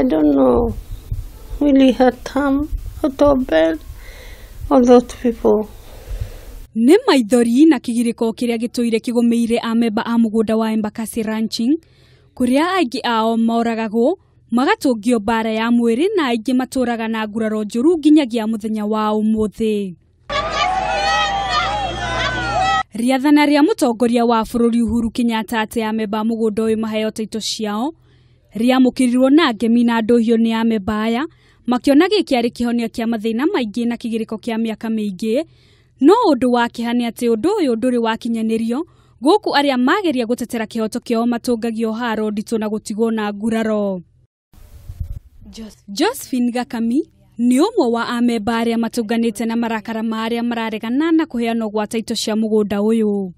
I don't know. Will he had come out of bed all those people. Nĩ maithori na kĩgirĩko kĩrĩa gĩtũire kĩgũmĩire amemba a mũgũnda wa Embakasi Ranching kũrĩa aingĩ ao moragagwo magatũngio mbara ya mwĩrĩ na aingĩ matũraga na nguraro njũru nginyagia mũthenya wa ũmũthĩ. Rĩathana rĩa mũtongoria wa bũrũri Uhuru Kenyatta atĩ amemba a mũgũnda ũyũ maheo taito ciao rĩamũkĩrirwo na ngemi na ndũhiũ nĩ amemba aya makĩona gĩkĩ arĩ kĩhonia kĩa mathĩna maingĩ na kĩgirĩko kĩa mĩaka mĩingĩ. No ũndũ wa kĩeha nĩ atĩ ũndũ ũyũ ndũrĩ wakinyanĩrio gũkũ arĩa mageria gũtetera kĩhoto kĩao matũngagio haro nditũ na gũtigwo na nguraro. Josephine Gakami nĩ ũmwe wa amemba arĩa matũnganĩte na marakara ma arĩa mararegana na kũheanwo gwa taito cia mũgũnda ũyũ.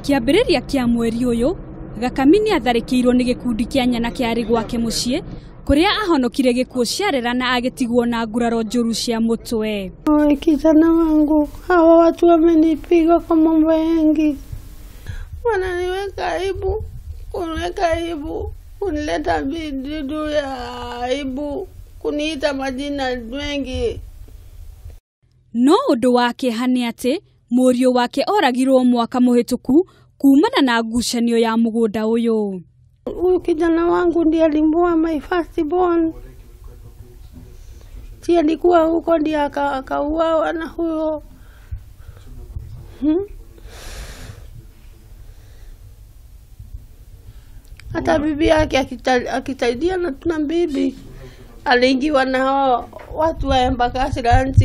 Kĩambĩrĩria kĩa mweri ũyũ Gakami nĩ atharĩkĩirwo nĩ gĩkundi kĩa nyanake arĩ gwake mũciĩ kũrĩa ahonokire gĩkuũ ciarera na agĩtigwo na nguraro njũru cia mũtwe. Kijana wangu, hawa watu wamenipiga kwa mambo mengi, wananiweka aibu, kuniweka aibu, kunileta vidudu ya aibu, kuniita majina mengi. No ũndũ wa kĩeha nĩ atĩ mũriũ wake oragirwo mwaka mũhĩtũku kumana na ngucanio ya mũgũnda ũyũ. Huyu kijana wangu ndiye alimuua my first born. Si alikuwa huko ndiye akauawa na huyo. Hata bibi yake akisaidia na tuna bibi aliingiwa na hao watu wa Embakasi Ranch.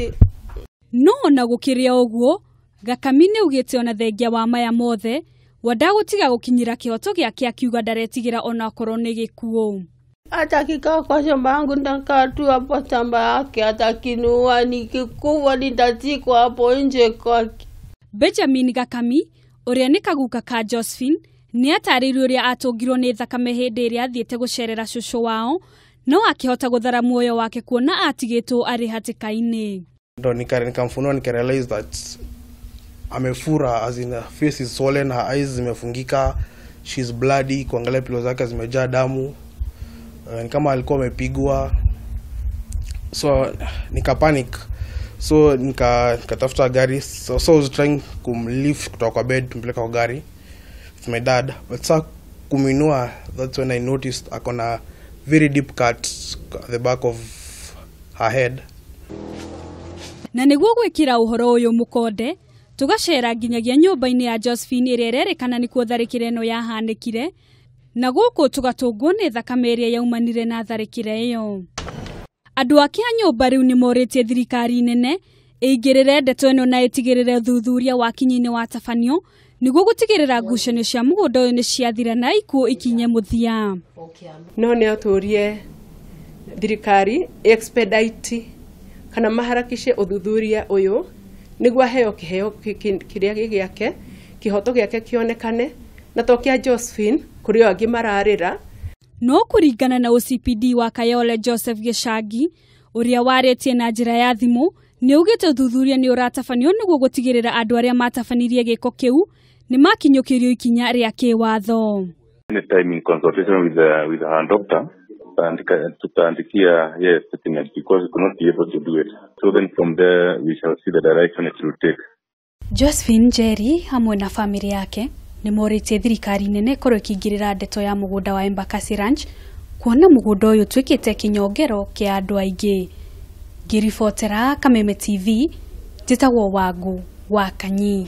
No ona gũkĩrĩ o ũguo Gakami nĩ augĩte ona thengia wa maya mothe wandagũtiga gũkinyĩra kĩhoto gĩake akiuga ndaretigĩra ona akorwo nĩ gĩkuũ. Hata akikaa kwa shamba yangu nitakaa tu hapo shamba yake, hata akiniua nikikufa nitazikwa hapo nje kwake. Benjamin Gakami ũrĩa nĩ kaguka ka Josephine nĩ atarĩirie ũrĩa atũngirwo nĩ thakame hĩndĩ ĩrĩa athiĩte gũcerera cũcũ wao no akĩhota gũthara muoyo wake kuona atigĩtwo arĩ hatĩka-inĩ. Ndo nikamfunua nikarealize that amefura, as in her face is swollen, her eyes zimefungika, she's bloody, kuangalia pilo zake zimejaa damu. Ni kama alikuwa amepigwa. So nika panic. So nikatafuta gari. So I was trying kumlift kutoka kwa bed tumpeleka kwa gari with my dad. But sa kuminua, that's when I noticed akona very deep cut at the back of her head. Na nĩguo gwĩkĩra ũhoro ũyũ mũkonde tũgacera nginyagia nyũmba-inĩ ya Josephine ĩrĩa ĩrerĩkana nĩkuo tharĩkĩra ĩno yahanĩkire na gũkũ tũgatũngwo nĩ thakame ĩrĩa yaumanire na tharĩkĩra ĩyo. Andũ ake a nyũmba rĩu nĩ morĩtie thirikari nene ĩingĩrĩre ndeto ĩno na ĩtigĩrĩre ũthuthuria wa kinyi-inĩ watabanio nĩguo gũtigĩrĩra ngucanio cia mũgũnda ũyũ nĩ ciathira na ikuũ ikinye mũthia. No nĩ atũrie thirikari expedite kana maharakishe ũthuthuria ũyũ nĩguo aheo kĩheo kĩrĩa gĩ gĩake, kĩhoto gĩake kĩonekane na to kĩa Josephine kũrĩ o angĩ mararĩra. No kũringana na OCPD wa Kayole Joseph Gĩcangi ũrĩa warĩtie na njĩra ya thimũ nĩ augĩte ũthuthuria nĩ ũratabanio nĩguo gũtigĩrĩra andũ arĩa matabanirie gĩko kĩu nĩ makinyũkĩrio ikinya rĩa kĩwatho. Anytime in consultation with her doctor, tutaandikia yes statement because we could not be able to do it. So then from there we shall see the direction it will take. Josephine Njeri hamwe na famĩlĩ yake nĩ morĩtie thirikari nene ĩkorwo ĩkĩingĩrĩra ndeto ya mũgũnda wa Embakasi Ranch kuona mũgũnda ũyũ ũtuĩkĩte kĩnyongero kĩa andũ aingĩ. Ngĩribotera Kameme TV njĩtagwo Wangu wa Kanyi.